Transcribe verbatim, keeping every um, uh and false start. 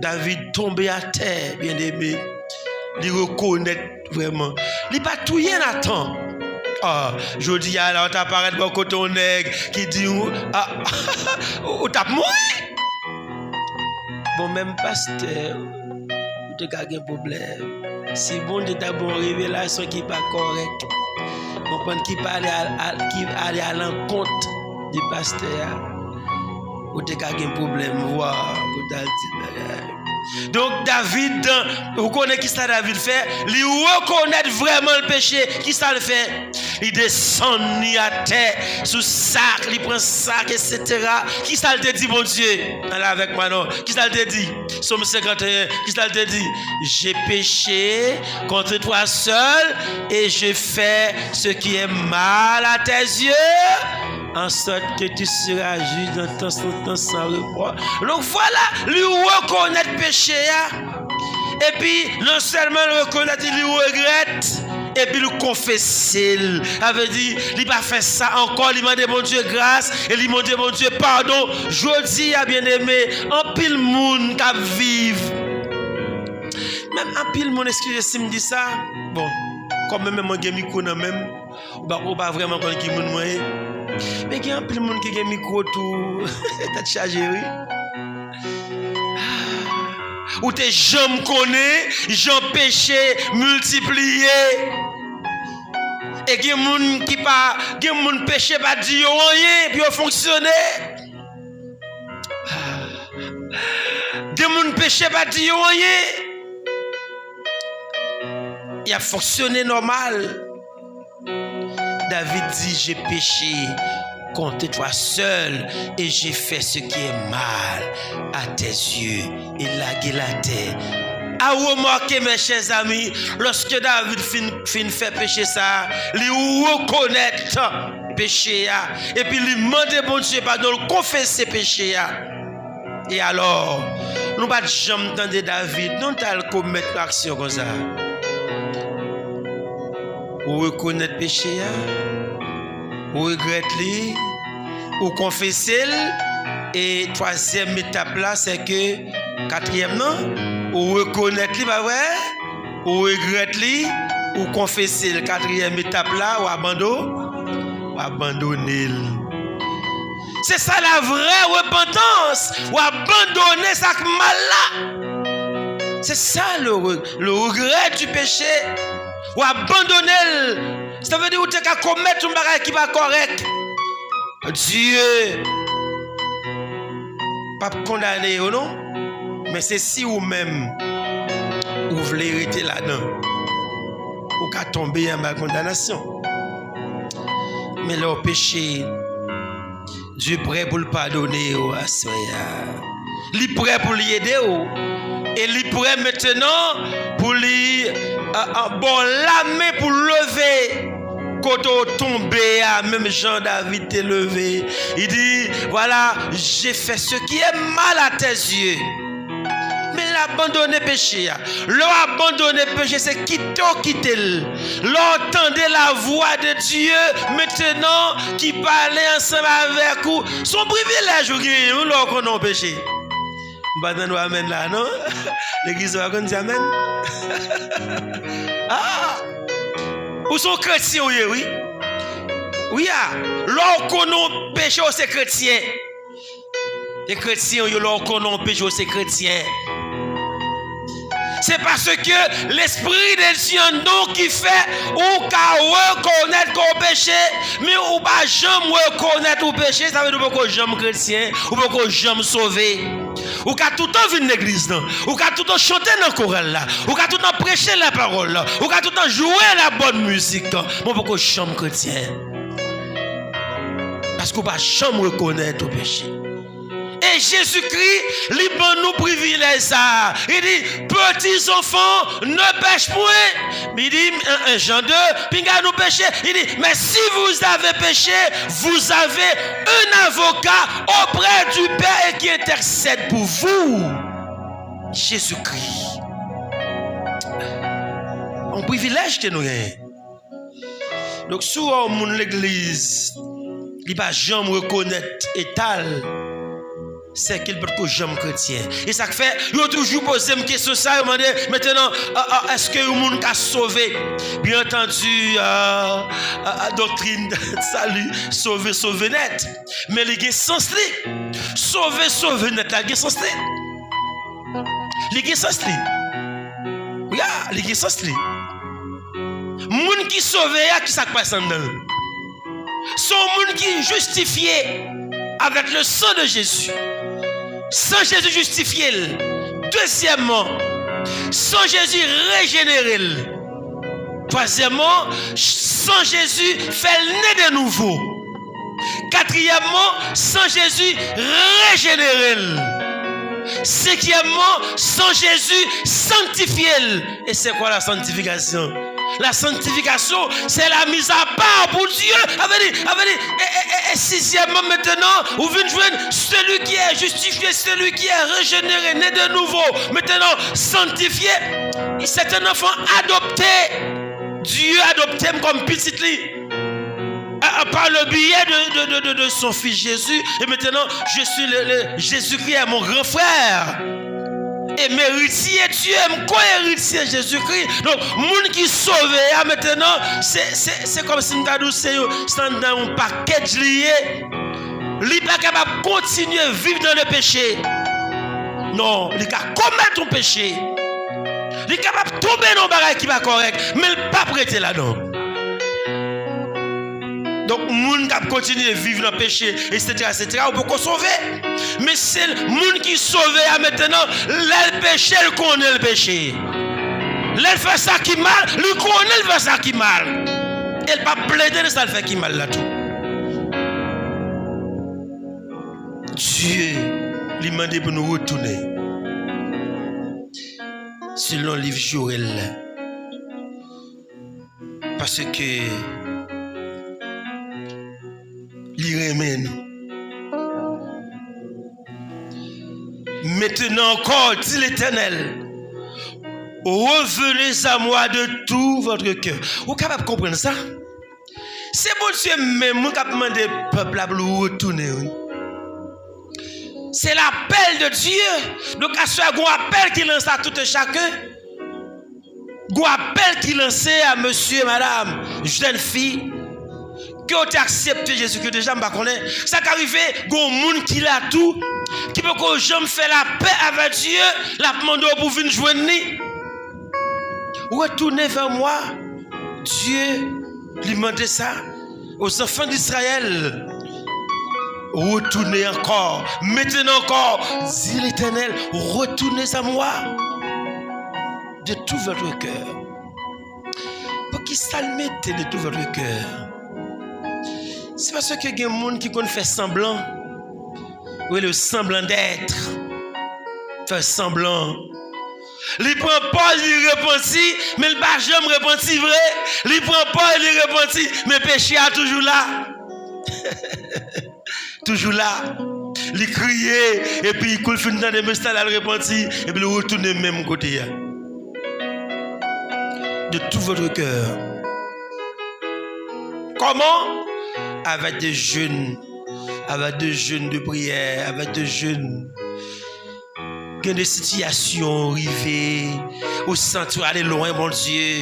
David tonbe atè, byeneme. Li rekonèt vrèman. Li pa touye Natan. Ah, jodi a la, w ta parèt bò kote yon nèg ki di w, ah, ou t ap mouri. Bon, menm pastè, ou te ka gen pwoblèm. Si Bondye ta ba w yon revelasyon ki pa kòrèk, konprann ki pa ale a, a, ki ale alankont de pastè a, ou te ka gen pwoblèm, vwa, pou ta di bagay. Donk, David, ou konnen ki sa David fè? Li rekonèt vrèman l peche. Ki sa l fè? Li desann, li atè sou sak, li pran sak, etsetera. Ki sa l te di Bondye? Ale avèk mwen non. Ki sa l te di? Sòm senkanteyen, ki sa l te di? J'ai péché contre toi seul et j'ai fait ce qui est mal à tes yeux, en sorte que tu seras juste dans ton sentence sans reproche. Donk vwala, li rekonèt peche a. Epi, non sèlman l rekonèt, li regrèt. Epi l konfese l. Sa vle di, li pa fè sa ankò, li mande Bondye gras, e li mande Bondye padon. Jodi a, byeneme, anpil moun k ap viv. Menm anpil moun, eskize si m di sa, bon, kòm mwen menm mwen gen mikwo nan men m, ou pa, ou pa vrèman konn ki moun mwen ye. Men gen anpil moun ki gen mikwo tou, tèt chaje, wi. Ou te janm konnen jan peche miltipliye? E gen moun ki pa, gen moun peche pa di yo anyen, epi yo fonksyone. Gen moun peche pa di yo anyen. Y ap fonksyone nòmal. David di, j'ai péché contre toi seul et j'ai fait ce qui est mal à tes yeux. E lage l atè. A remake, mes chers amis, lòske David fin, fin fè peche sa a, li rekonèt peche a, epi li mande Bondye padon, l konfese peche a. E alò, nou pa t janm tande David, non, t al komèt yon aksyon konsa. Ou rekonèt peche a, ou regrèt li, ou konfese l, e twazyèm etap la, se ke, katriyèm nan, ou rekonèt li, pa vre? Ou regrèt li, ou konfese l. Katriyèm etap la, ou abando-, ou abandone l. Se sa la vraie repentance. Ou abandone sa k mal la. Se sa le re-, le regret du péché. Ou abandone l. Sa vle di ou te ka komèt yon bagay ki pa kòrèk. Dye p ap kondane yo non. Men se si ou menm ou vle rete ladan, ou ka tonbe anba kondanasyon. Men lè w peche, Dye prè pou l padone w aswè a. Li prè pou li ede w. E li prè mentenan pou li, a, a, ba w lamen pou leve kote w tonbe a, menm jan David te leve. Li di, voilà, j'ai fait ce qui est mal à tes yeux. Men l abandone peche a. Lè w abandone peche, se kite w kite l. Lè w tande lavwa de Dye, mentenan, ki pale ansanm avèk ou, se yon privilèj ou genyen, wi, lè w konnen w peche. M pa tande w amèn la, non? Legliz yo pa konn di amèn? Ah! Ou se yon kretyen ou ye, wi. Wi a, lè w konnen w peche, w se kretyen. E kretyen yo, lè w konnen w peche, w se kretyen. Se paske Lespri de Dye anndan w ki fè ou ka rekonèt ke w peche, men ou pa janm rekonèt ou peche, sa vle di ou poko janm kretyen, ou poko janm sove. Ou ka toutan vin legliz lan, ou ka toutan chante nan koral la, ou ka toutan preche lapawòl la, ou ka toutan jwe la bòn mizik, men ou poko janm kretyen. Paske ou pa janm rekonèt ou peche. E Jezikri, li ban nou privilèj sa a. Li di, petits enfants, ne pêchez point. Li di, en, en Jean deux, pinga nou peche. Li di, mais si vous avez péché, vous avez un avocat auprès du Père et qui intercède pour vous. Jezikri. Yon privilèj ke nou genyen. Donk, si w wè yon moun legliz, li pa janm rekonèt eta l, sèke l potko janm kretyen. E sa k fè, yo toujou poze m kesyon sa, yo mande, mentenan, a, a, èske yon moun ka sove? Byen antandi, a, a, a, doktrin sali, sove, sove nèt. Men li gen sans li. Sove, sove nèt la, gen sans li. Li gen sans li. Ya, li gen sans li. Moun ki sove a, ki sa k pase anndan l? Se yon moun ki jistifye avèk le sang de Jésus. San Jezi jistifye l. Dezyèmman, san Jezi rejenere l. Twazyèmman, san Jezi fè l ne de nouvo. Katriyèmman, san Jezi rejenere l. Senkyèmman, san Jezi sanktifye l. Et c'est quoi la sanctification? La sanctification, c'est la mise à part pour Dieu. Avè di, avè di, e, e, e, e sizyèmman, mentenan, ou vin jwenn celui qui est justifié, celui qui est régénéré, né de nouveau. Mentenan, sanktifye, c'est un enfant adopté. Dieu adopte m kòm pitit li. A, a, par le biais de, de, de, de, de son fils Jésus, et maintenant, je suis le, le, Jésus-Christ est mon grand frère. E m eritye Dye, m ko-eritye Jezikri. Donk, moun ki sove a, mentenan, se, se, se kòmsi m ta di w, se yo, se anndan yon pakèj li ye. Li pa kapab kontinye viv nan le peche. Non, li ka komèt yon peche. Li kapab tonbe nan yon bagay ki pa kòrèk, men l p ap rete ladan. Donk, moun k ap kontinye viv nan peche, etsetera, etsetera, ou poko sove. Men se moun ki sove a mentenan, lè l peche, l konnen l peche. Lè l fè sa ki mal, li konnen l fè sa ki mal. E l p ap plede de sa l fè ki mal la tou. Dye, li mande pou nou retounen selon liv Joèl la. Paske li renmen nou. Maintenant encore, dit l'Éternel, revenez à moi de tout votre cœur. Ou kapab konprann sa? Se Bondye menm wi k ap mande pèp la pou l retounen, wi. Se lapèl de Dye. Donk, aswè, gon apèl ki lanse a tout e chaken. Gon apèl ki lanse a mesye, madam, jèn fi, ke w te aksepte Jezikri deja, m pa konnen. Sa ka rive, gon moun ki la tou, ki poko janm fè lapè avèk Dye, l ap mande w pou vin jwenn li. Retournez vers moi. Dye li mande sa aux enfants d'Israël. Retournez encore, maintenant encore, dit l'Éternel, retournez à moi de tout votre cœur. Poukisa l mete de tout votre cœur? Se paske gen moun ki konn fè sanblan. Wi, le semblant d'être. Fè sanblan. Li pran pòz, li repanti, men li pa janm repanti vre. Li pran pòz, li repanti, men peche a toujou la. Toujou la. Li kriye, epi kou l fin tande mesaj la, l repanti, epi l retounen menm kote a. De tout votre cœur. Comment? Avec des jeûnes. Avec des jeûnes de prière, avec des jeûnes. Gen de sitiyasyon rive, ou santi w ale lwen Bondye.